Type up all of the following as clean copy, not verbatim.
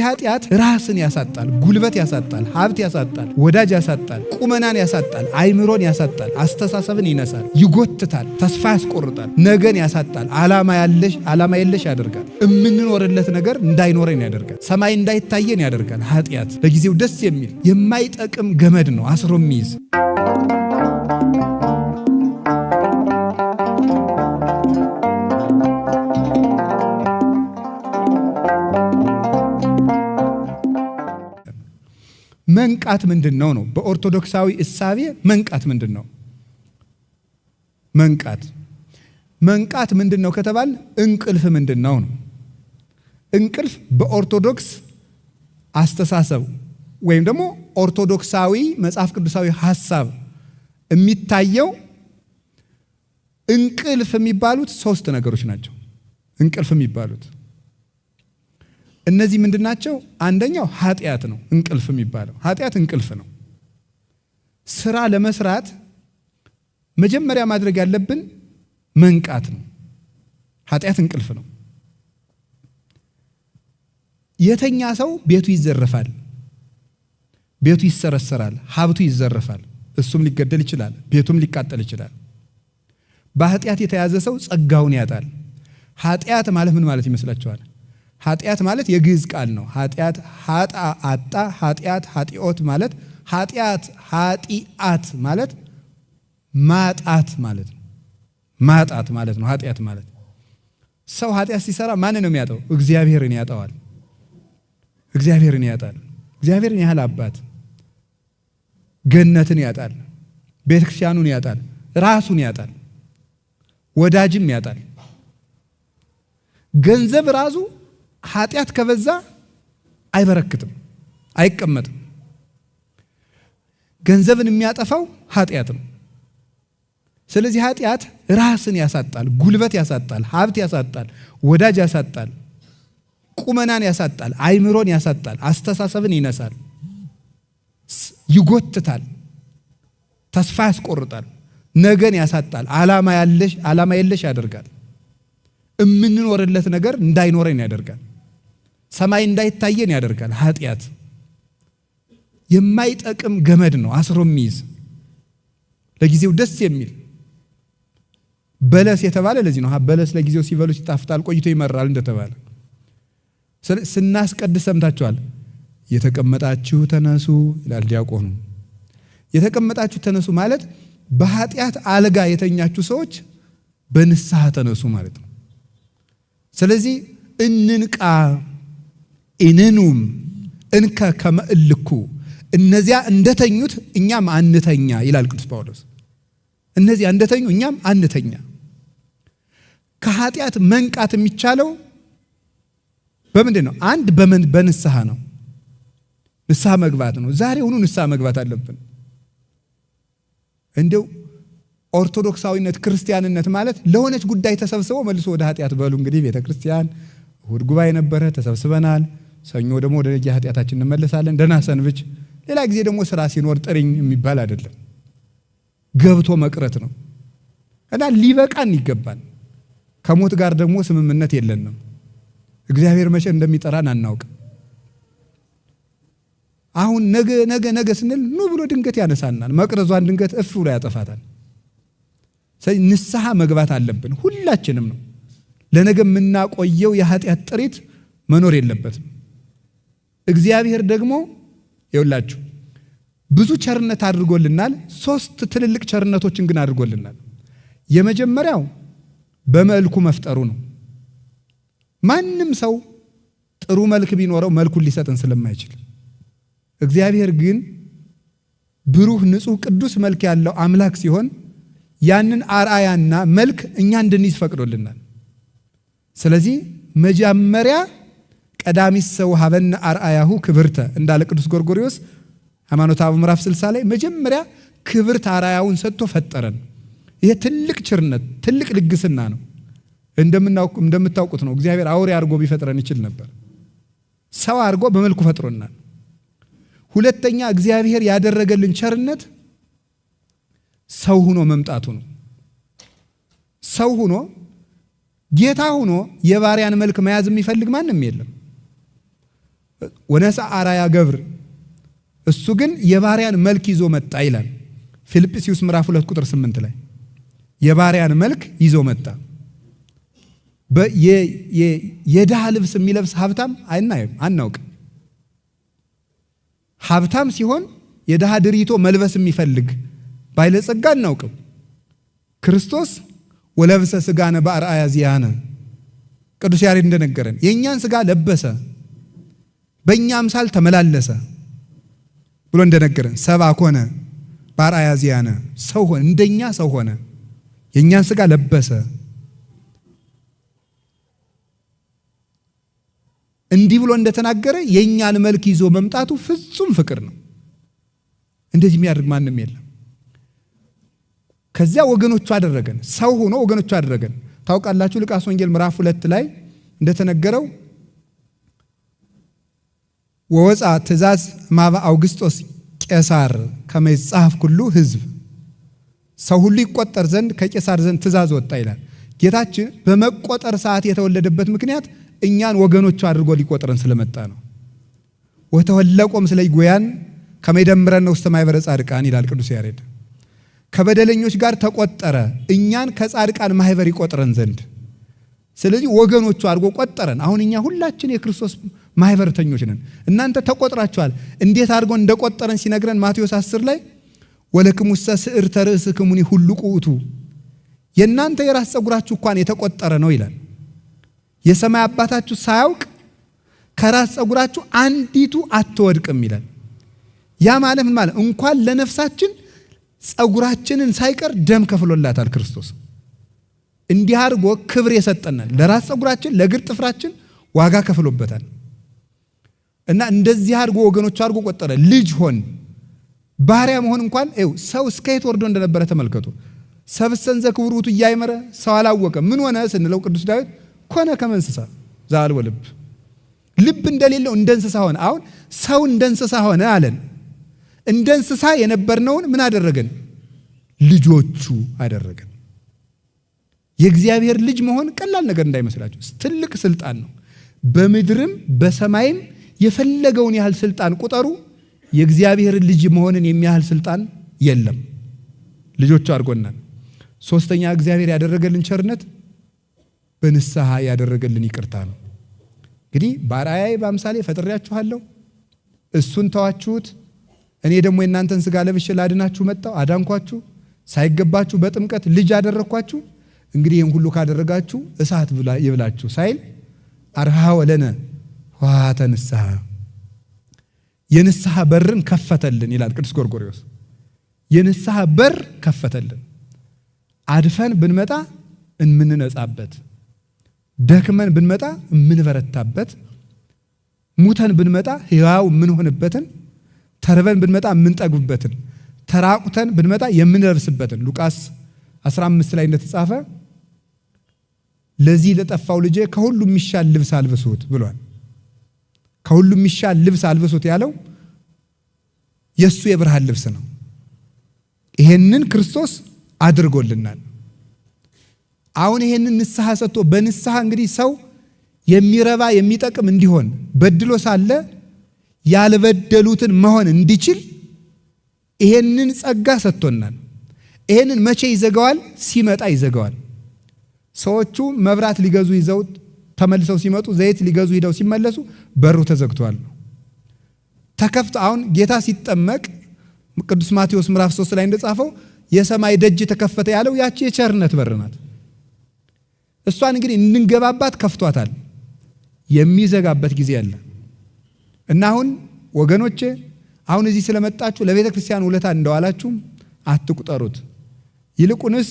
ኃጢአት ራስን ያሳጣል፣ ጉልበት ያሳጣል፣ ሀብት ያሳጣል፣ ወዳጅ ያሳጣል፣ ቁመናን ያሳጣል፣ አይምሮን ያሳጣል፣ አስተሳሰብን ይነሳል፣ ይጎትታል፣ ተስፋ ያስቆርጣል፣ ነገን ያሳጣል፣ ዓላማ ያለሽ ዓላማ የለሽ ያደርጋል። እምንኖርለት ነገር እንዳይኖረን ያደርጋል። ሰማይ እንዳይታየን ያደርጋል። ኃጢአት ለጊዜው ደስ የሚል የማይጠቅም ገመድ ነው አስሮ የሚይዝ። መንቃት ምንድን ነው ነው? በኦርቶዶክሳዊ እሳቤ መንቃት ምንድን ነው? መንቃት መንቃት ምንድን ነው ከተባል እንቅልፍ ምንድን ነው ነው? እንቅልፍ በኦርቶዶክስ አስተሳሰብ ወይም ደግሞ ኦርቶዶክሳዊ መጽሐፍ ቅዱሳዊ ሐሳብ የሚታየው እንቅልፍ የሚባሉት ሶስት ነገሮች ናቸው። እንቅልፍ የሚባሉት እነዚህ ምንድን ናቸው? አንደኛው ኃጢአት ነው። እንቅልፍ የሚባለው ኃጢአት እንቅልፍ ነው። ስራ ለመስራት መጀመሪያ ማድረግ ያለብን መንቃት ነው። ኃጢአት እንቅልፍ ነው። የተኛ ሰው ቤቱ ይዘረፋል፣ ቤቱ ይሰረሰራል፣ ሀብቱ ይዘረፋል፣ እሱም ሊገደል ይችላል፣ ቤቱም ሊቃጠል ይችላል። በኃጢአት የተያዘ ሰው ጸጋውን ያጣል። ኃጢአት ማለት ምን ማለት ይመስላችኋል? ኃጢአት ማለት የግዕዝ ቃል ነው። ኃጢአት ሀጣ አጣ፣ ኃጢአት ኃጢኦት ማለት ኃጢአት ኃጢአት ማለት ማጣት ማለት ነው። ማጣት ማለት ነው። ኃጢአት ማለት ሰው ኃጢአት ሲሰራ ማንን ነው የሚያጣው? እግዚአብሔርን ያጣዋል። እግዚአብሔርን ያጣል። እግዚአብሔርን ያህል አባት ገነትን ያጣል፣ ቤተክርስቲያኑን ያጣል፣ ራሱን ያጣል፣ ወዳጅም ያጣል። ገንዘብ ራሱ ኃጢአት ከበዛ አይበረክትም፣ አይቀመጥም። ገንዘብን የሚያጠፋው ኃጢአት ነው። ስለዚህ ኃጢአት ራስን ያሳጣል፣ ጉልበት ያሳጣል፣ ሀብት ያሳጣል፣ ወዳጅ ያሳጣል፣ ቁመናን ያሳጣል፣ አይምሮን ያሳጣል፣ አስተሳሰብን ይነሳል፣ ይጎትታል፣ ተስፋ ያስቆርጣል፣ ነገን ያሳጣል፣ ዓላማ ያለሽ ዓላማ የለሽ ያደርጋል። እምንኖርለት ነገር እንዳይኖረን ያደርጋል። ሰማይ እንዳይታየን ያደርጋል። ኃጢአት የማይጠቅም ገመድ ነው አስሮ የሚይዝ ለጊዜው ደስ የሚል በለስ የተባለ ለዚህ ነው። በለስ ለጊዜው ሲበሉት ይጣፍጣል፣ ቆይቶ ይመራል እንደተባለ ስናስቀድስ ሰምታችኋል። የተቀመጣችሁ ተነሱ ይላል ዲያቆኑ። የተቀመጣችሁ ተነሱ ማለት በኃጢአት አልጋ የተኛችሁ ሰዎች በንስሐ ተነሱ ማለት ነው። ስለዚህ እንንቃ፣ ኢንኑም እንከ ከመ እልኩ፣ እነዚያ እንደተኙት እኛም አንተኛ ይላል ቅዱስ ጳውሎስ። እነዚያ እንደተኙ እኛም አንተኛ። ከኃጢአት መንቃት የሚቻለው በምንድን ነው? አንድ በንስሐ ነው። ንስሐ መግባት ነው። ዛሬውኑ ንስሐ መግባት አለብን። እንደው ኦርቶዶክሳዊነት ክርስቲያንነት ማለት ለሆነች ጉዳይ ተሰብስበው መልሶ ወደ ኃጢአት በሉ እንግዲህ ቤተ ክርስቲያን እሁድ ጉባኤ ነበረ፣ ተሰብስበናል። ሰኞ ደግሞ ወደ ኃጢአታችን እንመለሳለን። ደህና ሰንብች። ሌላ ጊዜ ደግሞ ስራ ሲኖር ጥሪኝ የሚባል አይደለም፣ ገብቶ መቅረት ነው እና ሊበቃን ይገባል። ከሞት ጋር ደግሞ ስምምነት የለንም። እግዚአብሔር መቼ እንደሚጠራን አናውቅም። አሁን ነገ ነገ ነገ ስንል ኑ ብሎ ድንገት ያነሳናል። መቅረዟን ድንገት እፍ ብሎ ያጠፋታል። ስለዚህ ንስሐ መግባት አለብን ሁላችንም ነው። ለነገ የምናቆየው የኃጢአት ጥሪት መኖር የለበትም። እግዚአብሔር ደግሞ ይውላችሁ ብዙ ቸርነት አድርጎልናል። ሶስት ትልልቅ ቸርነቶችን ግን አድርጎልናል። የመጀመሪያው በመልኩ መፍጠሩ ነው። ማንም ሰው ጥሩ መልክ ቢኖረው መልኩን ሊሰጥን ስለማይችል እግዚአብሔር ግን ብሩህ፣ ንጹሕ፣ ቅዱስ መልክ ያለው አምላክ ሲሆን ያንን አርአያና መልክ እኛ እንድንይዝ ፈቅዶልናል። ስለዚህ መጀመሪያ ቀዳሚሰ ወሀበነ አርአያሁ ክብርተ እንዳለ ቅዱስ ጎርጎርዮስ ሃይማኖተ አበው ምዕራፍ 60 ላይ መጀመሪያ ክብርት አርአያውን ሰጥቶ ፈጠረን። ይሄ ትልቅ ቸርነት፣ ትልቅ ልግስና ነው። እንደምታውቁት ነው እግዚአብሔር አውሬ አድርጎ ቢፈጥረን ይችል ነበር። ሰው አድርጎ በመልኩ ፈጥሮናል። ሁለተኛ እግዚአብሔር ያደረገልን ቸርነት ሰው ሆኖ መምጣቱ ነው። ሰው ሆኖ ጌታ ሆኖ የባሪያን መልክ መያዝ የሚፈልግ ማንም የለም። ወነሥአ አርአያ ገብር፣ እሱ ግን የባሪያን መልክ ይዞ መጣ ይላል ፊልጵስዩስ ምዕራፍ 2 ቁጥር 8 ላይ የባሪያን መልክ ይዞ መጣ። የድሃ ልብስ የሚለብስ ሀብታም አይናይም፣ አናውቅም። ሀብታም ሲሆን የድሃ ድሪቶ መልበስ የሚፈልግ ባለጸጋ አናውቅም። ክርስቶስ ወለብሰ ሥጋነ በአርአያ ዚአነ፣ ቅዱስ ያሬድ እንደነገረን የእኛን ሥጋ ለበሰ፣ በእኛ አምሳል ተመላለሰ ብሎ እንደነገረን ሰብአ ኮነ በአርአያ ዚአነ፣ ሰው ሆነ፣ እንደኛ ሰው ሆነ፣ የእኛን ሥጋ ለበሰ። እንዲህ ብሎ እንደተናገረ የእኛን መልክ ይዞ መምጣቱ ፍጹም ፍቅር ነው። እንደዚህ የሚያደርግ ማንም የለም። ከዚያ ወገኖቹ አደረገን፣ ሰው ሆኖ ወገኖቹ አደረገን። ታውቃላችሁ ሉቃስ ወንጌል ምዕራፍ 2 ላይ እንደተነገረው ወወፃ ትእዛዝ እምኀበ አውግስጦስ ቄሳር ከመ ይጻሐፍ ኩሉ ሕዝብ፣ ሰው ሁሉ ይቆጠር ዘንድ ከቄሳር ዘንድ ትእዛዝ ወጣ ይላል። ጌታችን በመቆጠር ሰዓት የተወለደበት ምክንያት እኛን ወገኖቹ አድርጎ ሊቆጥረን ስለመጣ ነው። ወተወለቆም ስለ ይጎያን ከመ ይደምረነ ውስተ ማኅበረ ጻድቃን ይላል ቅዱስ ያሬድ። ከበደለኞች ጋር ተቆጠረ እኛን ከጻድቃን ማህበር ይቆጥረን ዘንድ። ስለዚህ ወገኖቹ አድርጎ ቆጠረን። አሁን እኛ ሁላችን የክርስቶስ ማህበርተኞች ነን። እናንተ ተቆጥራችኋል። እንዴት አድርጎ እንደቆጠረን ሲነግረን ማቴዎስ 10 ላይ ወለክሙሰ ስዕርተ ርእስክሙኒ ሁሉቁ ውእቱ፣ የእናንተ የራስ ፀጉራችሁ እንኳን የተቆጠረ ነው ይላል። የሰማይ አባታችሁ ሳያውቅ ከራስ ፀጉራችሁ አንዲቱ አትወድቅም ይላል። ያ ማለት ምን ማለት? እንኳን ለነፍሳችን ፀጉራችንን ሳይቀር ደም ከፍሎላታል ክርስቶስ። እንዲህ አድርጎ ክብር የሰጠናል። ለራስ ፀጉራችን ለእግር ጥፍራችን ዋጋ ከፍሎበታል። እና እንደዚህ አድርጎ ወገኖቹ አድርጎ ቆጠረ። ልጅ ሆን ባሪያ መሆን እንኳን ይኸው ሰው እስከ የት ወርዶ እንደነበረ ተመልከቱ። ሰብእሰ እንዘ ክቡር ውእቱ ኢያእመረ፣ ሰው አላወቀ። ምን ሆነ ስንለው ቅዱስ ዳዊት ኮነ ከመ እንስሳ ዘአልቦ ልብ፣ ልብ እንደሌለው እንደ እንስሳ ሆነ። አሁን ሰው እንደ እንስሳ ሆነ አለን። እንደ እንስሳ የነበርነውን ምን አደረገን? ልጆቹ አደረገን። የእግዚአብሔር ልጅ መሆን ቀላል ነገር እንዳይመስላችሁ፣ ትልቅ ስልጣን ነው። በምድርም በሰማይም የፈለገውን ያህል ስልጣን ቁጠሩ፣ የእግዚአብሔር ልጅ መሆንን የሚያህል ስልጣን የለም። ልጆቹ አድርጎናል። ሶስተኛ እግዚአብሔር ያደረገልን ቸርነት በንስሐ ያደረገልን ይቅርታ ነው። እንግዲህ በአርአያዬ በአምሳሌ ፈጥሬያችኋለሁ፣ እሱን ተዋችሁት፣ እኔ ደግሞ የእናንተን ሥጋ ለብሼ ላድናችሁ መጣሁ፣ አዳንኳችሁ፣ ሳይገባችሁ በጥምቀት ልጅ አደረግኳችሁ። እንግዲህ ይህን ሁሉ ካደረጋችሁ እሳት ይብላችሁ ሳይል አርኀወ ለነ ኆኃተ ንስሐ፣ የንስሐ በርን ከፈተልን ይላል ቅዱስ ጎርጎርዮስ። የንስሐ በር ከፈተልን። አድፈን ብንመጣ እምንነጻበት፣ ደክመን ብንመጣ እምንበረታበት፣ ሙተን ብንመጣ ሕያው የምንሆንበትን፣ ተርበን ብንመጣ የምንጠግብበትን፣ ተራቁተን ብንመጣ የምንለብስበትን ሉቃስ 15 ላይ እንደተጻፈ ለዚህ ለጠፋው ልጄ ከሁሉ የሚሻል ልብስ አልብሱት ብሏል። ከሁሉ የሚሻል ልብስ አልብሱት ያለው የሱ የብርሃን ልብስ ነው። ይሄንን ክርስቶስ አድርጎልናል። አሁን ይሄንን ንስሐ ሰጥቶ በንስሐ እንግዲህ ሰው የሚረባ የሚጠቅም እንዲሆን በድሎ ሳለ ያልበደሉትን መሆን እንዲችል ይሄንን ጸጋ ሰጥቶናል። ይሄንን መቼ ይዘጋዋል? ሲመጣ ይዘጋዋል። ሰዎቹ መብራት ሊገዙ ይዘው ተመልሰው ሲመጡ፣ ዘይት ሊገዙ ሂደው ሲመለሱ በሩ ተዘግቷል። ተከፍቶ አሁን ጌታ ሲጠመቅ ቅዱስ ማቴዎስ ምዕራፍ 3 ላይ እንደጻፈው የሰማይ ደጅ ተከፈተ ያለው ያቺ የቸርነት በር ናት። እሷን እንግዲህ እንድንገባባት ከፍቷታል። የሚዘጋበት ጊዜ አለ እና አሁን ወገኖቼ አሁን እዚህ ስለመጣችሁ ለቤተ ክርስቲያን ውለታ እንደዋላችሁ አትቁጠሩት። ይልቁንስ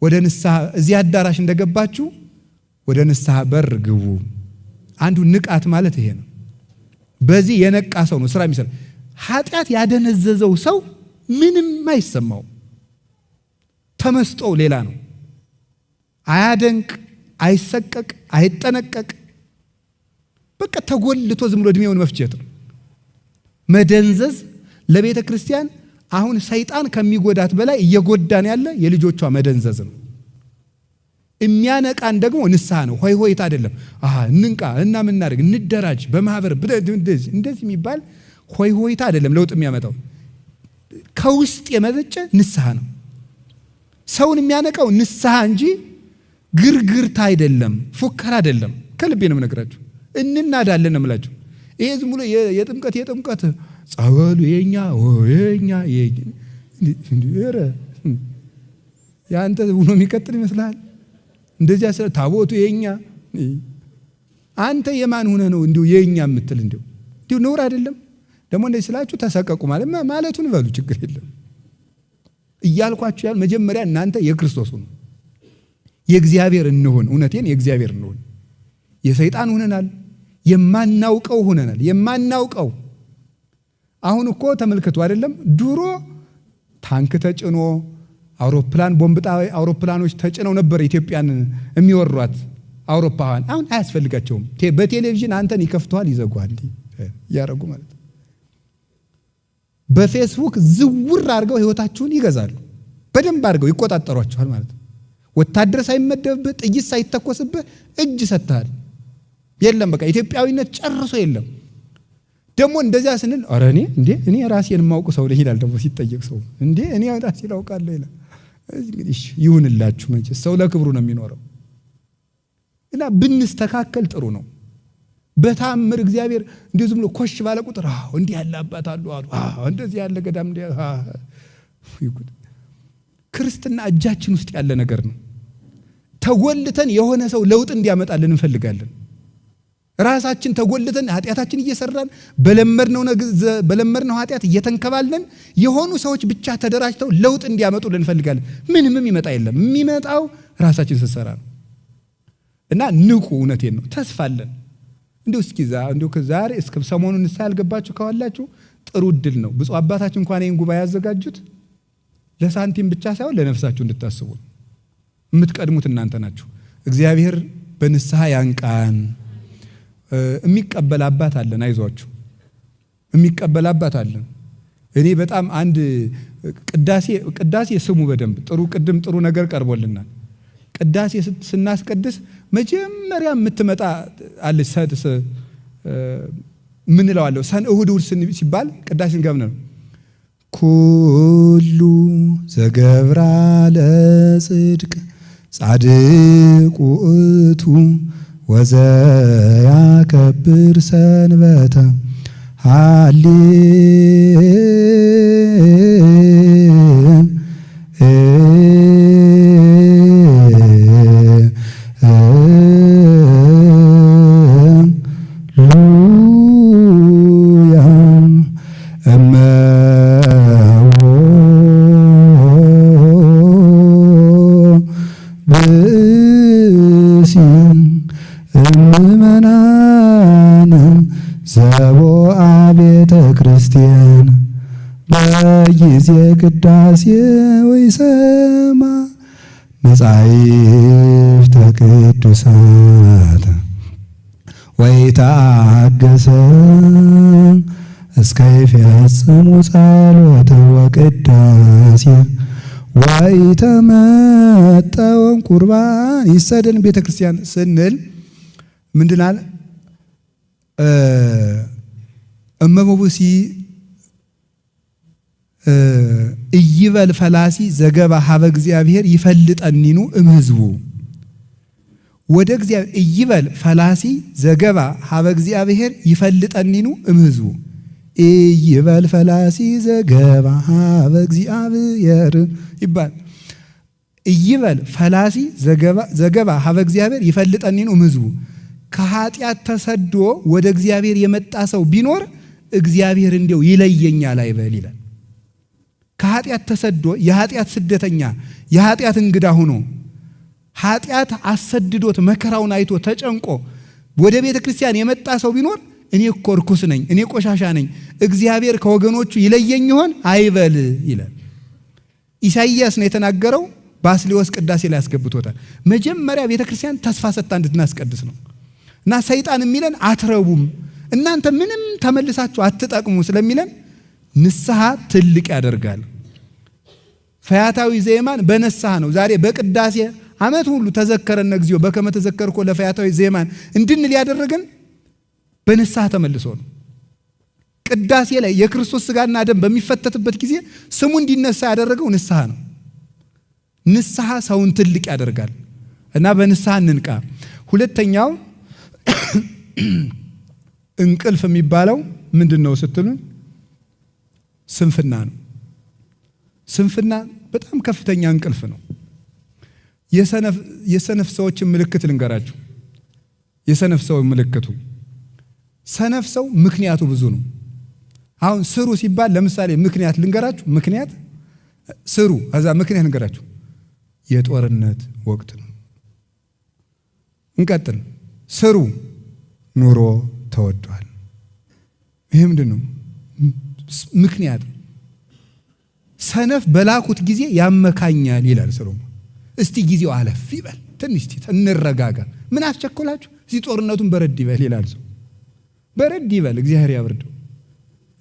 ወደ ንስሐ እዚህ አዳራሽ እንደገባችሁ ወደ ንስሐ በር ግቡ። አንዱ ንቃት ማለት ይሄ ነው። በዚህ የነቃ ሰው ነው ስራ የሚሰራ። ኃጢአት ያደነዘዘው ሰው ምንም አይሰማው፣ ተመስጦ ሌላ ነው። አያደንቅ፣ አይሰቀቅ፣ አይጠነቀቅ። በቃ ተጎልቶ ዝም ብሎ እድሜውን መፍጀት ነው። መደንዘዝ ለቤተ ክርስቲያን አሁን ሰይጣን ከሚጎዳት በላይ እየጎዳን ያለ የልጆቿ መደንዘዝ ነው። የሚያነቃን ደግሞ ንስሐ ነው። ሆይ ሆይታ አይደለም። አሃ እንንቃ እና ምን እናድርግ፣ እንደራጅ በማህበር እንደዚህ እንደዚህ የሚባል ሆይ ሆይታ አይደለም። ለውጥ የሚያመጣው ከውስጥ የመነጨ ንስሐ ነው። ሰውን የሚያነቃው ንስሐ እንጂ ግርግርታ አይደለም፣ ፉከራ አይደለም። ከልቤ ነው የምነግራችሁ። እንናዳለን ነው የምላችሁ። ይሄ ዝም ብሎ የጥምቀት ጸበሉ የኛ የኛ ኧረ ያንተ ሆኖ የሚቀጥል ይመስልሃል? እንደዚያ ስለ ታቦቱ የኛ አንተ የማን ሆነህ ነው እንዲሁ የኛ የምትል? እንዲሁ እንዲሁ ነውር አይደለም። ደግሞ እንደዚህ ስላችሁ ተሰቀቁ ማለት ማለቱን በሉ ችግር የለም እያልኳችሁ ያል መጀመሪያ እናንተ የክርስቶስ ሁኑ፣ የእግዚአብሔር እንሁን። እውነቴን የእግዚአብሔር እንሁን። የሰይጣን ሆነናል፣ የማናውቀው ሆነናል። የማናውቀው አሁን እኮ ተመልከቱ አይደለም ድሮ ታንክ ተጭኖ አውሮፕላን ቦምብ ጣይ አውሮፕላኖች ተጭነው ነበር ኢትዮጵያን የሚወሯት አውሮፓውያን። አሁን አያስፈልጋቸውም። በቴሌቪዥን አንተን ይከፍተዋል፣ ይዘጓል እያረጉ ማለት በፌስቡክ ዝውር አድርገው ህይወታችሁን ይገዛሉ። በደንብ አድርገው ይቆጣጠሯችኋል ማለት ነው። ወታደር ሳይመደብብህ ጥይት ሳይተኮስብህ እጅ ሰጥተሃል። የለም በቃ ኢትዮጵያዊነት ጨርሶ የለም። ደግሞ እንደዚያ ስንል ኧረ እኔ እንዴ እኔ ራሴን የማውቅ ሰው ነኝ ይላል። ደግሞ ሲጠየቅ ሰው እንዴ እኔ ራሴን አውቃለሁ ይላል። እንግዲህ ይሁንላችሁ፣ መቼስ ሰው ለክብሩ ነው የሚኖረው እና ብንስተካከል ጥሩ ነው። በታምር እግዚአብሔር እንዲሁ ዝም ብሎ ኮሽ ባለ ቁጥር አዎ እንዲህ ያለ አባት አሉ አሉ አዎ እንደዚህ ያለ ገዳም እንዲህ ክርስትና እጃችን ውስጥ ያለ ነገር ነው። ተጎልተን የሆነ ሰው ለውጥ እንዲያመጣልን እንፈልጋለን። ራሳችን ተጎልተን ኃጢአታችን እየሰራን በለመድነው ኃጢአት እየተንከባለን የሆኑ ሰዎች ብቻ ተደራጅተው ለውጥ እንዲያመጡልን እንፈልጋለን። ምንም የሚመጣ የለም። የሚመጣው ራሳችን ስትሰራ ነው። እና ንቁ። እውነቴን ነው። ተስፋ አለን። እንዲሁ እስኪ እንዲሁ ከዛሬ እስከ ሰሞኑን ንስሐ ያልገባችሁ ካላችሁ ጥሩ እድል ነው። ብፁዕ አባታችን እንኳን ይህን ጉባኤ ያዘጋጁት ለሳንቲም ብቻ ሳይሆን ለነፍሳችሁ እንድታስቡ የምትቀድሙት እናንተ ናችሁ። እግዚአብሔር በንስሐ ያንቃን። የሚቀበል አባት አለን። አይዟችሁ፣ የሚቀበል አባት አለን። እኔ በጣም አንድ ቅዳሴ ስሙ በደንብ ጥሩ ቅድም ጥሩ ነገር ቀርቦልናል። ቅዳሴ ስናስቀድስ መጀመሪያ የምትመጣ አለች ምንለዋለሁ ሰን እሁድ እሁድ ሲባል ቅዳሴ እንገብነ ነው ኩሉ ዘገብራ ለጽድቅ ጻድቅ ውእቱ ወዘያከብር ሰንበተ ሃሌ ሉያ እመዎ ብእሲ እምእመናን ዘቦአ ቤተ ክርስቲያን በጊዜ ቅዳሴ ወይሰማ መጻሕፍተ ቅዱሳት ወይታገሰ እስከ ይፈጽሙ ጸሎተ ወቅዳሴ ወኢተመጠወም ቁርባን ይሰደን ቤተ ክርስቲያን ስንል ምንድናል? እመቦቡሲ እይበል ፈላሲ ዘገባ ሀበ እግዚአብሔር ይፈልጠኒኑ እምሕዝቡ ወደ እግዚአብሔር እይበል ፈላሲ ዘገባ ሀበ እግዚአብሔር ይፈልጠኒኑ እምሕዝቡ እይበል ፈላሲ ዘገባ ሀበ እግዚአብሔር ይባል። እይበል ፈላሲ ዘገባ ሀበ እግዚአብሔር ይፈልጠኒኑ እምሕዝቡ ከኃጢአት ተሰዶ ወደ እግዚአብሔር የመጣ ሰው ቢኖር እግዚአብሔር እንዲያው ይለየኛል አይበል ይላል። ከኃጢአት ተሰዶ የኃጢአት ስደተኛ የኃጢአት እንግዳ ሆኖ ኃጢአት አሰድዶት መከራውን አይቶ ተጨንቆ ወደ ቤተ ክርስቲያን የመጣ ሰው ቢኖር እኔ እኮ ርኩስ ነኝ፣ እኔ ቆሻሻ ነኝ፣ እግዚአብሔር ከወገኖቹ ይለየኝ ይሆን አይበል ይላል። ኢሳይያስ ነው የተናገረው። ባስልዮስ ቅዳሴ ላይ ያስገብቶታል። መጀመሪያ ቤተ ክርስቲያን ተስፋ ሰጥታ እንድናስቀድስ ነው። እና ሰይጣን የሚለን አትረቡም፣ እናንተ ምንም ተመልሳችሁ አትጠቅሙ ስለሚለን ንስሐ ትልቅ ያደርጋል። ፈያታዊ ዘየማን በንስሐ ነው። ዛሬ በቅዳሴ ዓመት ሁሉ ተዘከረነ እግዚኦ በከመ ተዘከርኮ ለፈያታዊ ዜማን እንድንል ያደረገን በንስሐ ተመልሶ ነው። ቅዳሴ ላይ የክርስቶስ ስጋና ደም በሚፈተትበት ጊዜ ስሙ እንዲነሳ ያደረገው ንስሐ ነው። ንስሐ ሰውን ትልቅ ያደርጋል እና በንስሐ እንንቃ። ሁለተኛው እንቅልፍ የሚባለው ምንድን ነው ስትሉን፣ ስንፍና ነው። ስንፍና በጣም ከፍተኛ እንቅልፍ ነው። የሰነፍ ሰዎችን ምልክት ልንገራችሁ። የሰነፍ ሰው ምልክቱ፣ ሰነፍ ሰው ምክንያቱ ብዙ ነው። አሁን ስሩ ሲባል ለምሳሌ ምክንያት ልንገራችሁ። ምክንያት ስሩ፣ ከዛ ምክንያት ልንገራችሁ። የጦርነት ወቅት ነው። እንቀጥል። ስሩ፣ ኑሮ ተወዷል። ይሄ ምንድን ነው? ምክንያት። ሰነፍ በላኩት ጊዜ ያመካኛል ይላል ሰሎሞን። እስቲ ጊዜው አለፍ ይበል፣ ትንሽ እንረጋጋ። ምን አስቸኮላችሁ? እዚህ ጦርነቱን በረድ ይበል ይላል ሰው። በረድ ይበል፣ እግዚአብሔር ያብርደው።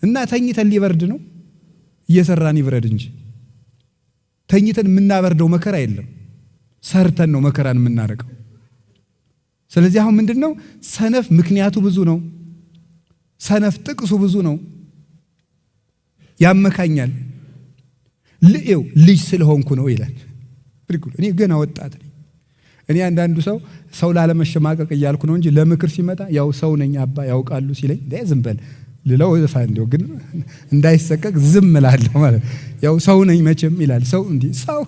እና ተኝተን ሊበርድ ነው? እየሰራን ይብረድ እንጂ ተኝተን የምናበርደው መከራ የለም። ሰርተን ነው መከራን የምናርቀው። ስለዚህ አሁን ምንድን ነው? ሰነፍ ምክንያቱ ብዙ ነው። ሰነፍ ጥቅሱ ብዙ ነው። ያመካኛል። ልኤው ልጅ ስለሆንኩ ነው ይላል። እኔ ገና ወጣት ነኝ። እኔ አንዳንዱ ሰው ሰው ላለመሸማቀቅ እያልኩ ነው እንጂ ለምክር ሲመጣ ያው ሰው ነኝ አባ ያውቃሉ ሲለኝ ዝም በል ልለው እንደው ግን እንዳይሰቀቅ ዝም እላለሁ ማለት ያው ሰው ነኝ መቼም ይላል። ሰው እንዲህ ሰው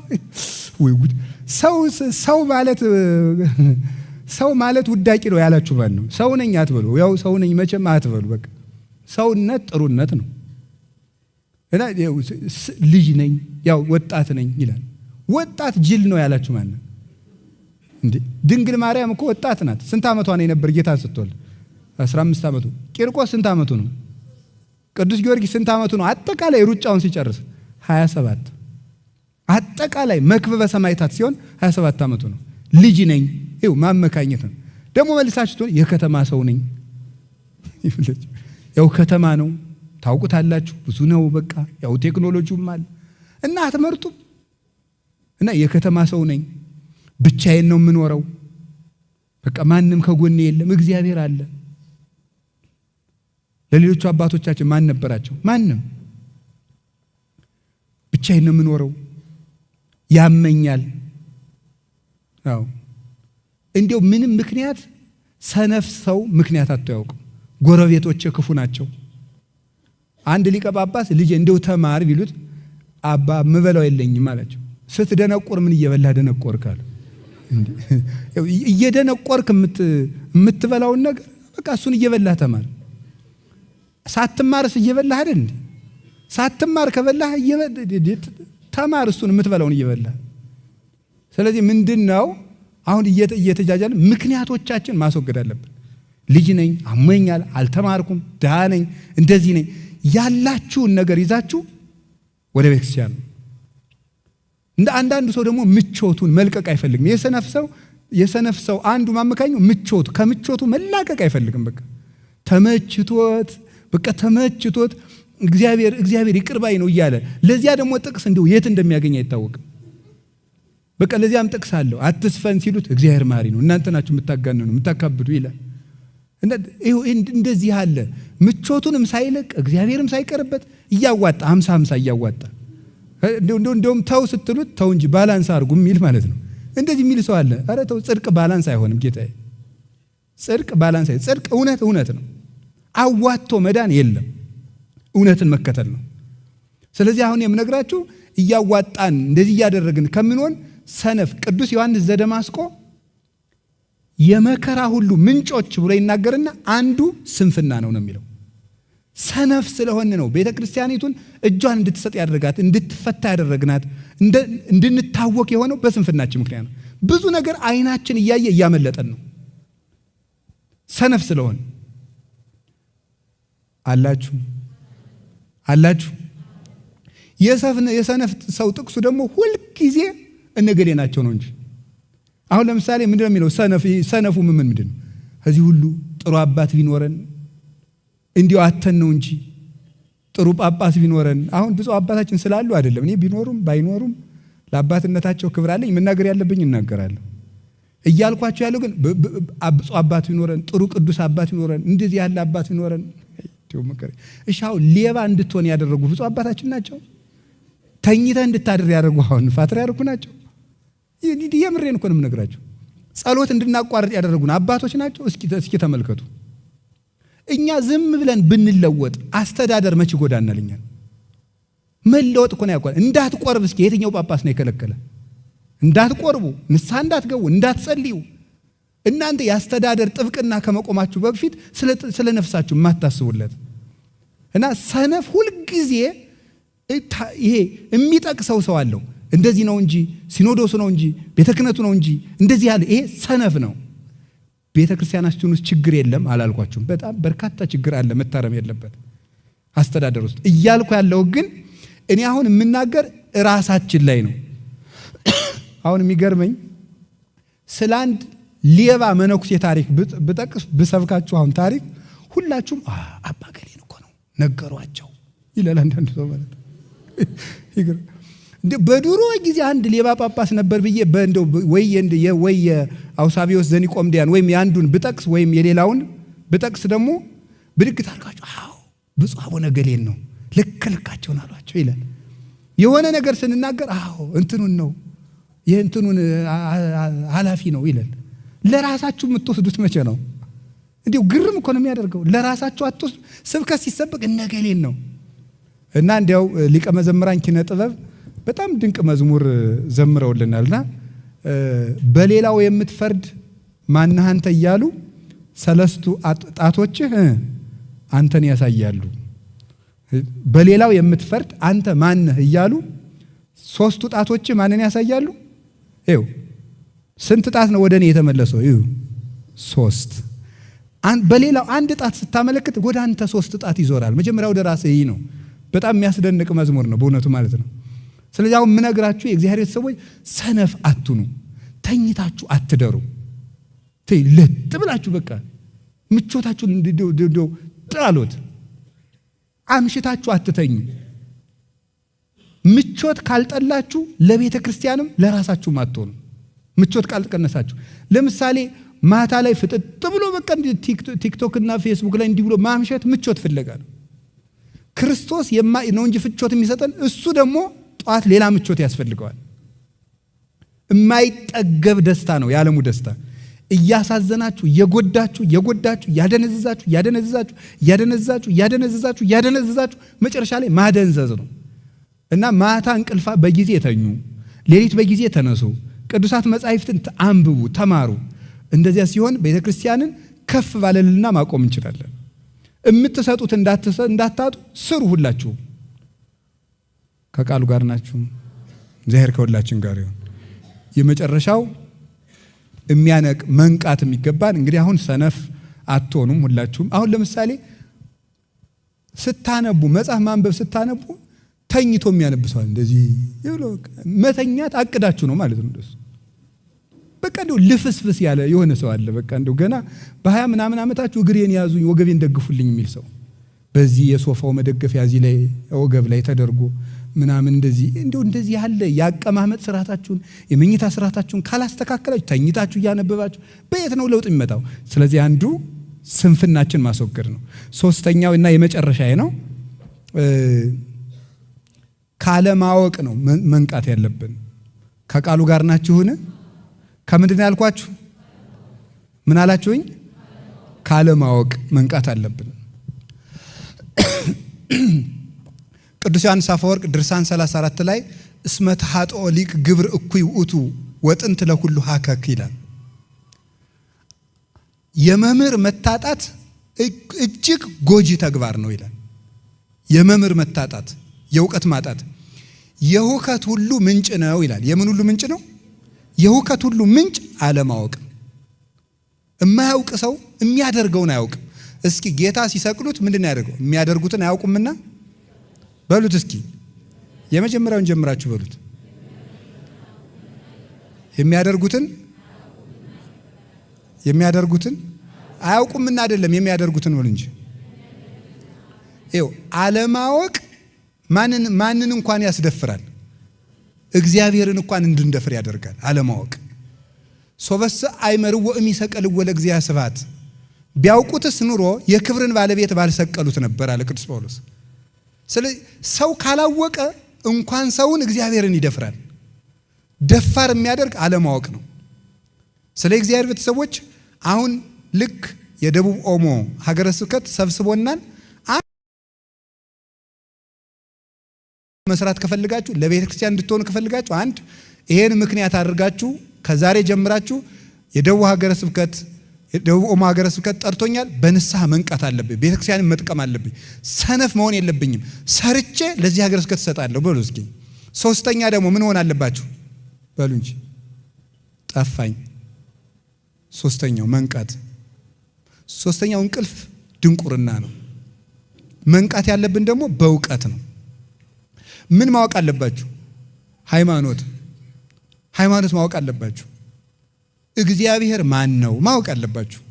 ወይ ጉድ! ሰው ሰው ማለት ሰው ማለት ውዳቂ ነው ያላችሁ ማን ነው? ሰው ነኝ አትበሉ። ያው ሰው ነኝ መቼም አትበሉ። በቃ ሰውነት ጥሩነት ነው። እና ልጅ ነኝ ያው ወጣት ነኝ ይላል። ወጣት ጅል ነው ያላችሁ ማን ነው? እንዴ ድንግል ማርያም እኮ ወጣት ናት። ስንት ዓመቷ ነው የነበር ጌታን ስትወልድ? 15 ዓመቱ። ቂርቆስ ስንት ዓመቱ ነው? ቅዱስ ጊዮርጊስ ስንት ዓመቱ ነው? አጠቃላይ ሩጫውን ሲጨርስ 27። አጠቃላይ መክበበ ሰማዕታት ሲሆን 27 ዓመቱ ነው። ልጅ ነኝ ይኸው ማመካኘት ነው። ደግሞ መልሳችሁ የከተማ ሰው ነኝ። ያው ከተማ ነው ታውቁታላችሁ፣ ብዙ ነው። በቃ ያው ቴክኖሎጂውም አለ እና አትመርጡም። እና የከተማ ሰው ነኝ፣ ብቻዬን ነው የምኖረው፣ በቃ ማንም ከጎኔ የለም፣ እግዚአብሔር አለ። ለሌሎቹ አባቶቻችን ማን ነበራቸው? ማንም። ብቻዬን ነው የምኖረው፣ ያመኛል። አዎ እንዲያው ምንም ምክንያት ሰነፍ ሰው ምክንያት አጥቶ አያውቅም። ጎረቤቶቼ ክፉ ናቸው። አንድ ሊቀ ጳጳስ ልጄ እንደው ተማር ቢሉት አባ ምበላው የለኝም አላቸው። ስትደነቁር ምን እየበላህ ደነቆርክ አሉ። እየደነቆርክ የምትበላውን ነገር በቃ እሱን እየበላህ ተማር። ሳትማርስ እየበላህ አይደል እንዴ? ሳትማር ከበላህ ተማር፣ እሱን የምትበላውን እየበላህ። ስለዚህ ምንድን ነው አሁን እየተጃጃለ ምክንያቶቻችን ማስወገድ አለብን። ልጅ ነኝ፣ አሞኛል፣ አልተማርኩም፣ ድሃ ነኝ፣ እንደዚህ ነኝ ያላችሁን ነገር ይዛችሁ ወደ ቤተክርስቲያን ነው። እንደ አንዳንዱ ሰው ደግሞ ምቾቱን መልቀቅ አይፈልግም። የሰነፍ ሰው አንዱ ማመካኘው ምቾቱ፣ ከምቾቱ መላቀቅ አይፈልግም። በቃ ተመችቶት በቃ ተመችቶት እግዚአብሔር እግዚአብሔር ይቅር ባይ ነው እያለ ለዚያ ደግሞ ጥቅስ እንደው የት እንደሚያገኝ አይታወቅም። በቃ ለዚያም ጥቅስ አለው። አትስፈን ሲሉት እግዚአብሔር ማሪ ነው፣ እናንተ ናችሁ የምታጋንኑ የምታካብዱ ይላል። እንደዚህ አለ። ምቾቱንም ሳይለቅ እግዚአብሔርም ሳይቀርበት እያዋጣ 50-50 እያዋጣ እንደውም ተው ስትሉት ተው እንጂ balance አድርጉ የሚል ማለት ነው። እንደዚህ የሚል ሰው አለ። ኧረ ተው፣ ጽድቅ balance አይሆንም ጌታዬ። ጽድቅ balance አይሆንም። ጽድቅ እውነት እውነት ነው። አዋጥቶ መዳን የለም። እውነትን መከተል ነው። ስለዚህ አሁን የምነግራችሁ እያዋጣን እንደዚህ እያደረግን ከምንሆን ሰነፍ ቅዱስ ዮሐንስ ዘደማስቆ የመከራ ሁሉ ምንጮች ብሎ ይናገርና አንዱ ስንፍና ነው ነው የሚለው። ሰነፍ ስለሆን ነው ቤተ ክርስቲያኒቱን እጇን እንድትሰጥ ያደረጋት፣ እንድትፈታ ያደረግናት፣ እንድንታወክ የሆነው በስንፍናችን ምክንያት ነው። ብዙ ነገር አይናችን እያየ እያመለጠን ነው ሰነፍ ስለሆን። አላችሁ አላችሁ። የሰነፍ ሰው ጥቅሱ ደግሞ ሁልጊዜ እነገሌ ናቸው ነው እንጂ አሁን ለምሳሌ ምንድን ነው የሚለው? ሰነፉ ምን ምንድን ነው? ከዚህ ሁሉ ጥሩ አባት ቢኖረን እንዲሁ አተን ነው እንጂ ጥሩ ጳጳስ ቢኖረን። አሁን ብፁዕ አባታችን ስላሉ አይደለም፣ እኔ ቢኖሩም ባይኖሩም ለአባትነታቸው ክብር አለኝ፣ መናገር ያለብኝ እናገራለሁ። እያልኳቸው ያለው ግን ብፁዕ አባት ቢኖረን፣ ጥሩ ቅዱስ አባት ቢኖረን፣ እንደዚህ ያለ አባት ቢኖረን። እሺ አሁን ሌባ እንድትሆን ያደረጉ ብፁዕ አባታችን ናቸው። ተኝተህ እንድታድር ያደረጉ አሁን ፓትርያርኩ ናቸው። የምሬን እኮ ነው የምነግራቸው። ጸሎት እንድናቋርጥ ያደረጉን አባቶች ናቸው። እስኪ ተመልከቱ። እኛ ዝም ብለን ብንለወጥ አስተዳደር መች ይጎዳናል? እኛን መለወጥ እኮ ነው ያውቃል። እንዳትቆርብ እስኪ የትኛው ጳጳስ ነው የከለከለ? እንዳትቆርቡ፣ ንስሐ እንዳትገቡ፣ እንዳትጸልዩ። እናንተ የአስተዳደር ጥብቅና ከመቆማችሁ በፊት ስለ ነፍሳችሁ የማታስቡለት እና ሰነፍ ሁልጊዜ ይሄ የሚጠቅሰው ሰው አለው። እንደዚህ ነው እንጂ ሲኖዶሱ ነው እንጂ ቤተ ክህነቱ ነው እንጂ እንደዚህ ያለ ይሄ ሰነፍ ነው። ቤተ ክርስቲያናችን ውስጥ ችግር የለም አላልኳችሁም። በጣም በርካታ ችግር አለ፣ መታረም የለበት አስተዳደር ውስጥ እያልኩ ያለው ግን እኔ አሁን የምናገር ራሳችን ላይ ነው። አሁን የሚገርመኝ ስለ አንድ ሌባ መነኩሴ ታሪክ ብጠቅስ ብሰብካችሁ አሁን ታሪክ ሁላችሁም አባ ገሌን እኮ ነው ነገሯቸው ይላል አንዳንድ ሰው ማለት እንደ በድሮ ጊዜ አንድ ሌባ ጳጳስ ነበር ብዬ በእንደው ወይ ወይ የአውሳቢዎስ ዘኒቆምዲያን ወይም የአንዱን ብጠቅስ ወይም የሌላውን ብጠቅስ ደግሞ ብድግ ታርጋችሁ አዎ ብፁዕ አቡነ ገሌን ነው ልክ ልካቸውን አሏቸው ይላል። የሆነ ነገር ስንናገር አዎ እንትኑን ነው የእንትኑን ኃላፊ ነው ይላል። ለራሳችሁ የምትወስዱት መቼ ነው? እንዲሁ ግርም እኮ ነው የሚያደርገው። ለራሳችሁ አትወስዱ። ስብከት ሲሰበክ እነገሌን ነው እና እንዲያው ሊቀ መዘምራን ኪነ ጥበብ በጣም ድንቅ መዝሙር ዘምረውልናልና በሌላው የምትፈርድ ማነህ አንተ እያሉ ሰለስቱ ጣቶችህ አንተን ያሳያሉ። በሌላው የምትፈርድ አንተ ማነህ እያሉ ሶስቱ ጣቶችህ ማንን ያሳያሉ? ይኸው ስንት ጣት ነው ወደ እኔ የተመለሰው? ይኸው ሶስት። በሌላው አንድ ጣት ስታመለክት ወደ አንተ ሶስት ጣት ይዞራል። መጀመሪያ ወደ ራስህ ይህ ነው። በጣም የሚያስደንቅ መዝሙር ነው በእውነቱ ማለት ነው። ስለዚህ አሁን የምነግራችሁ የእግዚአብሔር ሰዎች ሰነፍ አትኑ፣ ተኝታችሁ አትደሩ። ለጥ ብላችሁ በቃ ምቾታችሁን እንደው ጣሉት። አምሽታችሁ አትተኙ። ምቾት ካልጠላችሁ ለቤተ ክርስቲያንም ለራሳችሁም አትሆኑ። ምቾት ካልቀነሳችሁ፣ ለምሳሌ ማታ ላይ ፍጥጥ ብሎ በቃ ቲክቶክ እና ፌስቡክ ላይ እንዲህ ብሎ ማምሸት ምቾት ፍለጋ ነው። ክርስቶስ ነው እንጂ ምቾት የሚሰጠን እሱ ደግሞ ጠዋት ሌላ ምቾት ያስፈልገዋል። የማይጠገብ ደስታ ነው የዓለሙ ደስታ። እያሳዘናችሁ እየጎዳችሁ እየጎዳችሁ እያደነዘዛችሁ እያደነዘዛችሁ እያደነዘዛችሁ እያደነዘዛችሁ እያደነዘዛችሁ መጨረሻ ላይ ማደንዘዝ ነው። እና ማታ እንቅልፋ በጊዜ ተኙ፣ ሌሊት በጊዜ ተነሱ፣ ቅዱሳት መጻሕፍትን አንብቡ፣ ተማሩ። እንደዚያ ሲሆን ቤተክርስቲያንን ከፍ ባለልና ማቆም እንችላለን። የምትሰጡት እንዳታጡ ስሩ። ሁላችሁም ከቃሉ ጋር ናችሁ። እግዚአብሔር ከሁላችን ጋር ይሁን። የመጨረሻው የሚያነቅ መንቃት የሚገባን እንግዲህ አሁን ሰነፍ አትሆኑም ሁላችሁም። አሁን ለምሳሌ ስታነቡ መጽሐፍ ማንበብ ስታነቡ ተኝቶ የሚያነብ ሰው እንደዚህ ብሎ መተኛት አቅዳችሁ ነው ማለት ነው። እንደሱ በቃ እንደው ልፍስፍስ ያለ የሆነ ሰው አለ። በቃ እንደው ገና በ20 ምናምን ዓመታችሁ እግሬን ያዙኝ ወገቤን ደግፉልኝ የሚል ሰው በዚህ የሶፋው መደገፊያ እዚህ ላይ ወገብ ላይ ተደርጎ ምናምን እንደዚህ እንደው እንደዚህ ያለ የአቀማመጥ ስርዓታችሁን የመኝታ ስርዓታችሁን ካላስተካከላችሁ ተኝታችሁ እያነበባችሁ በየት ነው ለውጥ የሚመጣው? ስለዚህ አንዱ ስንፍናችን ማስወገድ ነው። ሶስተኛው እና የመጨረሻዬ ነው፣ ካለማወቅ ነው መንቃት ያለብን። ከቃሉ ጋር ናችሁን? ከምንድን ነው ያልኳችሁ? ምን አላችሁኝ? ካለማወቅ መንቃት አለብን። ቅዱስ ዮሐንስ አፈወርቅ ድርሳን 34 ላይ እስመ ተኃጥኦ ሊቅ ግብር እኩይ ውእቱ ወጥንት ለኩሉ ሀከክ ይላል። የመምህር መታጣት እጅግ ጎጂ ተግባር ነው ይላል። የመምህር መታጣት፣ የእውቀት ማጣት የሁከት ሁሉ ምንጭ ነው ይላል። የምን ሁሉ ምንጭ ነው? የሁከት ሁሉ ምንጭ አለማወቅ። የማያውቅ ሰው የሚያደርገውን አያውቅም። እስኪ ጌታ ሲሰቅሉት ምንድን ነው ያደርገው? የሚያደርጉትን አያውቁምና በሉት እስኪ የመጀመሪያውን ጀምራችሁ በሉት። የሚያደርጉትን የሚያደርጉትን አያውቁምና አይደለም፣ የሚያደርጉትን በሉ እንጂ። ይኸው አለማወቅ ማንን እንኳን ያስደፍራል። እግዚአብሔርን እንኳን እንድንደፍር ያደርጋል አለማወቅ። ሶበሰ አእመርዎ እምይሰቀልዎ ለእግዚአ ስብሐት፣ ቢያውቁትስ ኑሮ የክብርን ባለቤት ባልሰቀሉት ነበር አለ ቅዱስ ጳውሎስ። ስለዚህ ሰው ካላወቀ እንኳን ሰውን እግዚአብሔርን ይደፍራል። ደፋር የሚያደርግ አለማወቅ ነው። ስለ እግዚአብሔር ቤተሰቦች አሁን ልክ የደቡብ ኦሞ ሀገረ ስብከት ሰብስቦናል። መስራት ከፈልጋችሁ፣ ለቤተ ክርስቲያን እንድትሆኑ ከፈልጋችሁ፣ አንድ ይሄን ምክንያት አድርጋችሁ ከዛሬ ጀምራችሁ የደቡብ ሀገረ ስብከት፣ የደቡብ ኦሞ ሀገረ ስብከት ጠርቶኛል። በንስሐ መንቃት አለብኝ። ቤተ ክርስቲያንን መጥቀም አለብኝ። ሰነፍ መሆን የለብኝም። ሰርቼ ለዚህ ሀገረ ስብከት እሰጣለሁ በሉ እስኪ። ሶስተኛ ደግሞ ምን መሆን አለባችሁ በሉ እንጂ፣ ጠፋኝ። ሶስተኛው መንቃት። ሶስተኛው እንቅልፍ ድንቁርና ነው። መንቃት ያለብን ደግሞ በእውቀት ነው። ምን ማወቅ አለባችሁ? ሃይማኖት። ሃይማኖት ማወቅ አለባችሁ። እግዚአብሔር ማን ነው ማወቅ አለባችሁ።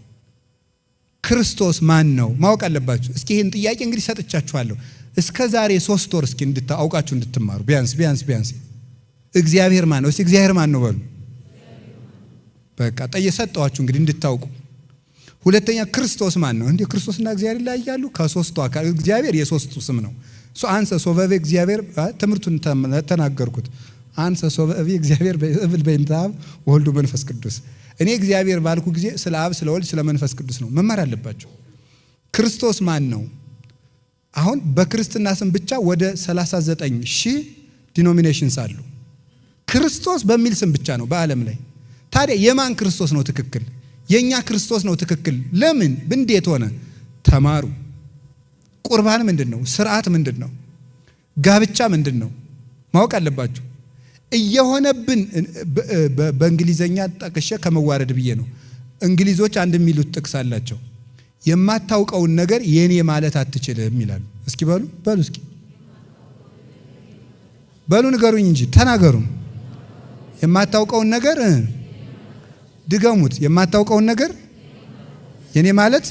ክርስቶስ ማን ነው ማወቅ አለባችሁ። እስኪ ይህን ጥያቄ እንግዲህ ሰጥቻችኋለሁ። እስከ ዛሬ 3 ወር እስኪ አውቃችሁ እንድትማሩ ቢያንስ ቢያንስ ቢያንስ እግዚአብሔር ማን ነው? እስኪ እግዚአብሔር ማን ነው በሉ። በቃ ጠየሰጠዋችሁ እንግዲህ እንድታውቁ። ሁለተኛ ክርስቶስ ማን ነው? እንዴ፣ ክርስቶስና እግዚአብሔር ይለያያሉ? ከሶስቱ አካል እግዚአብሔር የሶስቱ ስም ነው። አንሰ ሶበ እቤ እግዚአብሔር፣ ትምህርቱን ተናገርኩት። አንሰ ሶበ እቤ እግዚአብሔር እብል በእንተ አብ ወወልድ መንፈስ ቅዱስ። እኔ እግዚአብሔር ባልኩ ጊዜ ስለ አብ፣ ስለ ወልድ፣ ስለ መንፈስ ቅዱስ ነው። መማር አለባቸው። ክርስቶስ ማን ነው? አሁን በክርስትና ስም ብቻ ወደ 39 ሺህ denominations አሉ። ክርስቶስ በሚል ስም ብቻ ነው በዓለም ላይ። ታዲያ የማን ክርስቶስ ነው ትክክል? የኛ ክርስቶስ ነው ትክክል። ለምን? እንዴት ሆነ? ተማሩ። ቁርባን ምንድን ነው? ስርዓት ምንድን ነው? ጋብቻ ምንድን ነው? ማወቅ አለባችሁ። እየሆነብን በእንግሊዘኛ ጠቅሼ ከመዋረድ ብዬ ነው። እንግሊዞች አንድ የሚሉት ጥቅስ አላቸው። የማታውቀውን ነገር የኔ ማለት አትችልም ይላሉ። እስኪ በሉ፣ በሉ፣ እስኪ በሉ፣ ንገሩኝ እንጂ፣ ተናገሩ። የማታውቀውን ነገር፣ ድገሙት። የማታውቀውን ነገር የኔ ማለት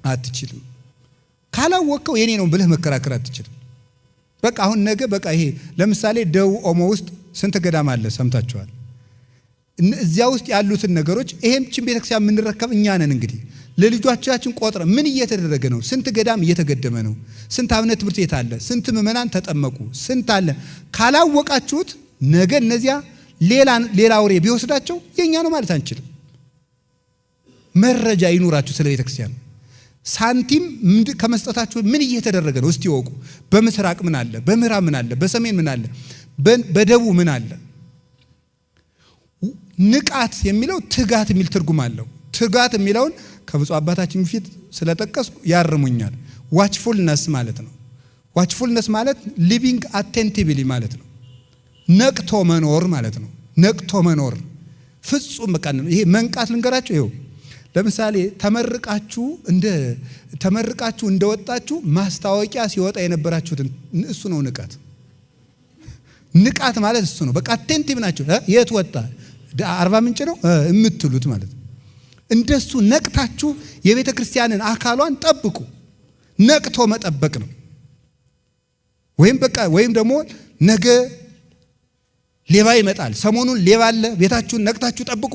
አትችልም። ካላወቅከው የኔ ነው ብለህ መከራከር አትችልም። በቃ አሁን ነገ በቃ ይሄ ለምሳሌ ደቡብ ኦሞ ውስጥ ስንት ገዳም አለ ሰምታችኋል። እዚያ ውስጥ ያሉትን ነገሮች ይሄም ችን ቤተክርስቲያን የምንረከብ እኛ ነን። እንግዲህ ለልጆቻችን ቆጥረ ምን እየተደረገ ነው? ስንት ገዳም እየተገደመ ነው? ስንት አብነት ትምህርት ቤት አለ? ስንት ምዕመናን ተጠመቁ? ስንት አለ? ካላወቃችሁት ነገ እነዚያ ሌላ ሌላ አውሬ ቢወስዳቸው የኛ ነው ማለት አንችልም። መረጃ ይኑራችሁ ስለ ቤተክርስቲያን። ሳንቲም ከመስጠታችሁ ምን እየተደረገ ነው እስቲ ወቁ። በምስራቅ ምን አለ? በምዕራብ ምን አለ? በሰሜን ምን አለ? በደቡብ ምን አለ? ንቃት የሚለው ትጋት የሚል ትርጉም አለው። ትጋት የሚለውን ከብፁዕ አባታችን ፊት ስለጠቀስኩ ያርሙኛል። Watchfulness ማለት ነው። Watchfulness ማለት living attentively ማለት ነው። ነቅቶ መኖር ማለት ነው። ነቅቶ መኖር ፍጹም በቃ ይሄ መንቃት ልንገራችሁ። ይኸው ለምሳሌ ተመርቃችሁ እንደወጣችሁ ማስታወቂያ ሲወጣ የነበራችሁትን እሱ ነው ንቃት። ንቃት ማለት እሱ ነው። በቃ attentive ናችሁ። የት ወጣ፣ አርባ ምንጭ ነው የምትሉት ማለት ነው። እንደሱ ነቅታችሁ የቤተ ክርስቲያንን አካሏን ጠብቁ። ነቅቶ መጠበቅ ነው። ወይም በቃ ወይም ደግሞ ነገ ሌባ ይመጣል፣ ሰሞኑን ሌባ አለ፣ ቤታችሁን ነቅታችሁ ጠብቁ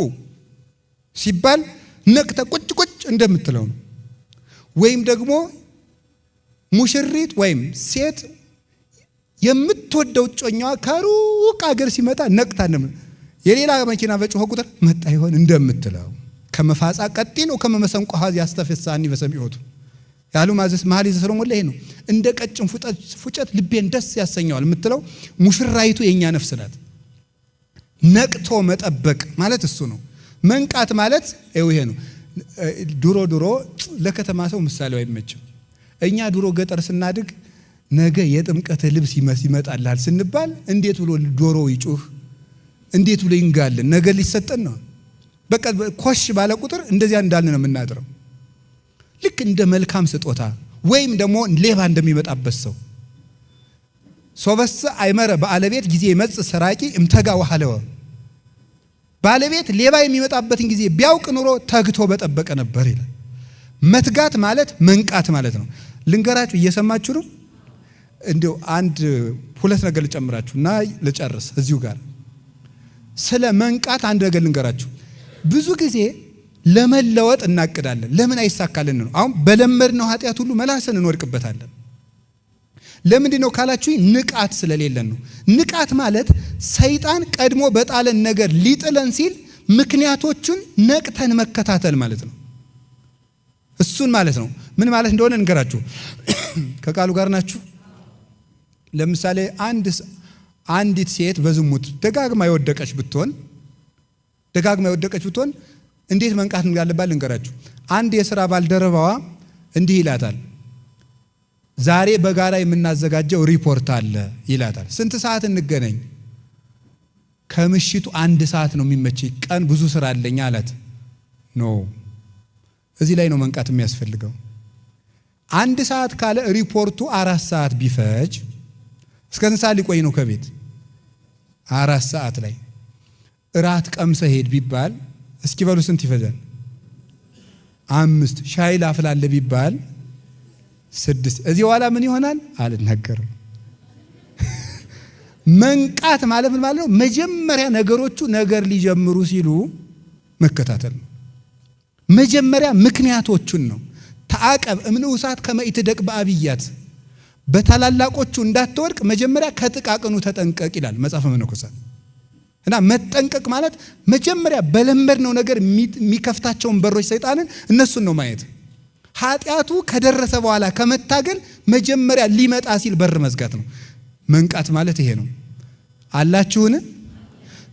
ሲባል ነቅተ ቁጭ ቁጭ እንደምትለው ነው። ወይም ደግሞ ሙሽሪት ወይም ሴት የምትወደው እጮኛዋ ከሩቅ አገር ሲመጣ ነቅታ የሌላ መኪና በጮኸ ቁጥር መጣ ይሆን እንደምትለው፣ ከመ ፋጻ ቀጢን ከመ መሰንቆ ኀዝ ያስተፌሥሐኒ በሰሚዖቱ ያሉ ማዘስ መኃልየ ዘሰሎሞን ላይ ነው። እንደ ቀጭን ፉጨት ልቤን ደስ ያሰኘዋል የምትለው ሙሽራይቱ የኛ ነፍስ ናት። ነቅቶ መጠበቅ ማለት እሱ ነው። መንቃት ማለት ይሄ ነው። ድሮ ድሮ ለከተማ ሰው ምሳሌው አይመችም። እኛ ድሮ ገጠር ስናድግ ነገ የጥምቀት ልብስ ይመጣልሃል ስንባል እንዴት ብሎ ዶሮ ይጩህ፣ እንዴት ብሎ ይንጋልን? ነገ ሊሰጠን ነው። በቃ ኮሽ ባለ ቁጥር እንደዚያ እንዳልን ነው የምናድረው። ልክ እንደ መልካም ስጦታ ወይም ደግሞ ሌባ እንደሚመጣበት ሰው፣ ሶበሰ አእመረ ባለቤት ጊዜ ይመጽእ ሰራቂ እምተጋ ወሀለወ፣ ባለቤት ሌባ የሚመጣበትን ጊዜ ቢያውቅ ኑሮ ተግቶ በጠበቀ ነበር ይላል። መትጋት ማለት መንቃት ማለት ነው። ልንገራችሁ፣ እየሰማችሁ ነው። እንዲሁ አንድ ሁለት ነገር ልጨምራችሁ እና ልጨርስ እዚሁ ጋር። ስለ መንቃት አንድ ነገር ልንገራችሁ። ብዙ ጊዜ ለመለወጥ እናቅዳለን። ለምን አይሳካልን ነው። አሁን በለመድነው ኃጢአት ሁሉ መላሰን እንወድቅበታለን። ለምንድን ነው ካላችሁ፣ ንቃት ስለሌለን ነው። ንቃት ማለት ሰይጣን ቀድሞ በጣለን ነገር ሊጥለን ሲል ምክንያቶቹን ነቅተን መከታተል ማለት ነው። እሱን ማለት ነው። ምን ማለት እንደሆነ እንገራችሁ። ከቃሉ ጋር ናችሁ። ለምሳሌ አንዲት ሴት በዝሙት ደጋግማ የወደቀች ብትሆን እንዴት መንቃት እንዳለባት ልንገራችሁ። አንድ የሥራ ባልደረባዋ እንዲህ ይላታል። "ዛሬ በጋራ የምናዘጋጀው ሪፖርት አለ" ይላታል። "ስንት ሰዓት እንገናኝ?" "ከምሽቱ 1 ሰዓት ነው የሚመቸኝ፣ ቀን ብዙ ስራ አለኝ" አላት። No፣ እዚህ ላይ ነው መንቃት የሚያስፈልገው። 1 ሰዓት ካለ ሪፖርቱ 4 ሰዓት ቢፈጅ እስከ ስንት ሰዓት ሊቆይ ነው ከቤት? 4 ሰዓት ላይ እራት ቀምሰህ ሂድ ቢባል እስኪ በሉ ስንት ይፈጃል? 5። ሻይ ላፍላልህ ቢባል 6። እዚህ በኋላ ምን ይሆናል አልናገርም። መንቃት ማለት ምን ማለት ነው? መጀመሪያ ነገሮቹ ነገር ሊጀምሩ ሲሉ መከታተል ነው። መጀመሪያ ምክንያቶቹን ነው። ተዐቀብ እምንዑሳት ከመ ኢትደቅ በዐቢያት፣ በታላላቆቹ እንዳትወድቅ መጀመሪያ ከጥቃቅኑ ተጠንቀቅ ይላል መጽሐፈ መነኮሳት። እና መጠንቀቅ ማለት መጀመሪያ በለመድነው ነገር የሚከፍታቸውን በሮች ሰይጣንን እነሱን ነው ማየት። ኃጢአቱ ከደረሰ በኋላ ከመታገል መጀመሪያ ሊመጣ ሲል በር መዝጋት ነው። መንቃት ማለት ይሄ ነው። አላችሁን?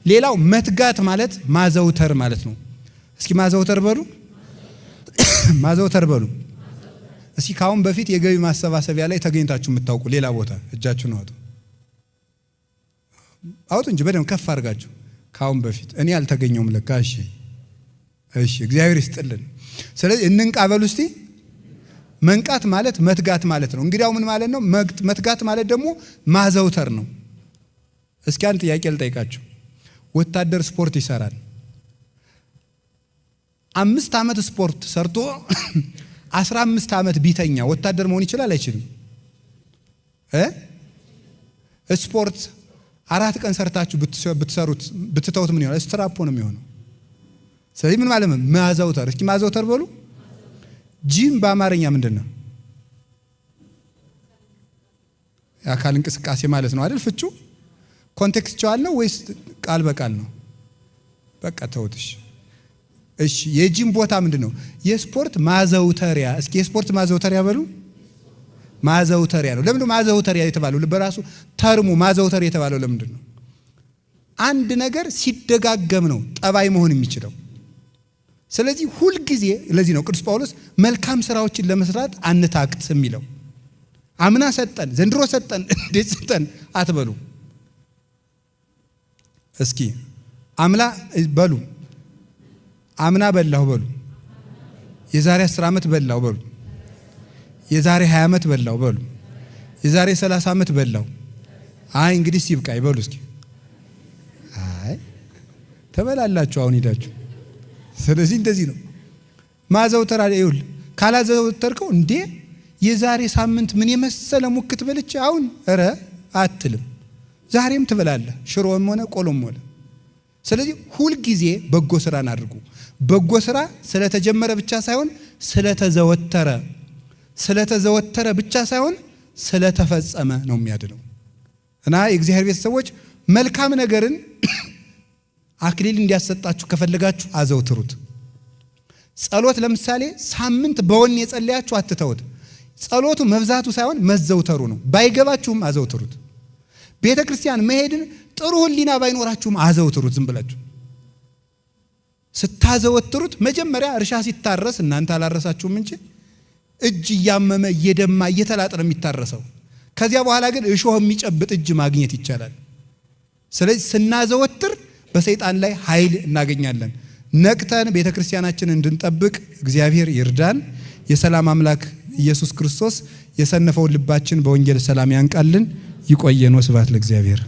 ሌላው መትጋት ማለት ማዘውተር ማለት ነው። እስኪ ማዘውተር በሉ፣ ማዘውተር በሉ። እስኪ ካሁን በፊት የገቢ ማሰባሰቢያ ላይ ተገኝታችሁ የምታውቁ ሌላ ቦታ እጃችሁን አውጡ፣ አውጡ እንጂ በደንብ ከፍ አድርጋችሁ። ካሁን በፊት እኔ አልተገኘሁም ለካ። እሺ፣ እሺ፣ እግዚአብሔር ይስጥልን። ስለዚህ እንንቃ በሉ እስቲ። መንቃት ማለት መትጋት ማለት ነው። እንግዲያው ምን ማለት ነው? መትጋት ማለት ደግሞ ማዘውተር ነው። እስኪ አንድ ጥያቄ ልጠይቃችሁ። ወታደር ስፖርት ይሰራል። 5 ዓመት ስፖርት ሰርቶ 15 ዓመት ቢተኛ ወታደር መሆን ይችላል አይችልም? እ ስፖርት 4 ቀን ሰርታችሁ ብትሰሩት ብትተውት ምን ይሆናል? ስትራፖ ነው የሚሆነው። ስለዚህ ምን ማለት ነው? ማዘውተር። እስኪ ማዘውተር በሉ። ጂም በአማርኛ ምንድን ነው? የአካል እንቅስቃሴ ማለት ነው አይደል? ፍቹ contextual ነው ወይስ ቃል በቃል ነው? በቃ ተውትሽ። እሺ፣ የጂም ቦታ ምንድን ነው? የስፖርት ማዘውተሪያ። እስኪ የስፖርት ማዘውተሪያ በሉ። ማዘውተሪያ ነው። ለምንድን ነው ማዘውተሪያ የተባለው? በራሱ term ኡ ማዘውተሪያ የተባለው ለምንድን ነው? አንድ ነገር ሲደጋገም ነው ጠባይ መሆን የሚችለው። ስለዚህ ሁልጊዜ ለዚህ ነው ቅዱስ ጳውሎስ መልካም ስራዎችን ለመስራት አንታክት የሚለው። አምና ሰጠን፣ ዘንድሮ ሰጠን፣ እንዴት ሰጠን አትበሉ። እስኪ አምና በሉ፣ አምና በላሁ በሉ፣ የዛሬ 10 ዓመት በላሁ በሉ፣ የዛሬ 20 ዓመት በላሁ በሉ፣ የዛሬ 30 ዓመት በላሁ። አይ እንግዲህ ይብቃኝ በሉ እስኪ። አይ ተበላላችሁ አሁን ሄዳችሁ። ስለዚህ እንደዚህ ነው ማዘውተር። ይኸውልህ ካላዘውተርከው እንዴ የዛሬ ሳምንት ምን የመሰለ ሙክት በልቼ አሁን እረ አትልም። ዛሬም ትበላለህ፣ ሽሮም ሆነ ቆሎም ሆነ። ስለዚህ ሁልጊዜ በጎ ስራን አድርጉ። በጎ ስራ ስለተጀመረ ብቻ ሳይሆን ስለተዘወተረ፣ ስለተዘወተረ ብቻ ሳይሆን ስለተፈጸመ ነው የሚያድነው። እና የእግዚአብሔር ቤተሰቦች መልካም ነገርን አክሊል እንዲያሰጣችሁ ከፈለጋችሁ አዘውትሩት። ጸሎት ለምሳሌ ሳምንት በወኔ የጸለያችሁ አትተውት። ጸሎቱ መብዛቱ ሳይሆን መዘውተሩ ነው። ባይገባችሁም አዘውትሩት። ቤተ ክርስቲያን መሄድን ጥሩ ሕሊና ባይኖራችሁም አዘውትሩት። ዝም ብላችሁ ስታዘወትሩት መጀመሪያ እርሻ ሲታረስ እናንተ አላረሳችሁም እንጂ እጅ እያመመ እየደማ እየተላጠ ነው የሚታረሰው። ከዚያ በኋላ ግን እሾህ የሚጨብጥ እጅ ማግኘት ይቻላል። ስለዚህ ስናዘወትር በሰይጣን ላይ ኃይል እናገኛለን። ነቅተን ቤተ ክርስቲያናችንን እንድንጠብቅ እግዚአብሔር ይርዳን። የሰላም አምላክ ኢየሱስ ክርስቶስ የሰነፈውን ልባችን በወንጌል ሰላም ያንቃልን። ይቆየን። ወስብሐት ለእግዚአብሔር።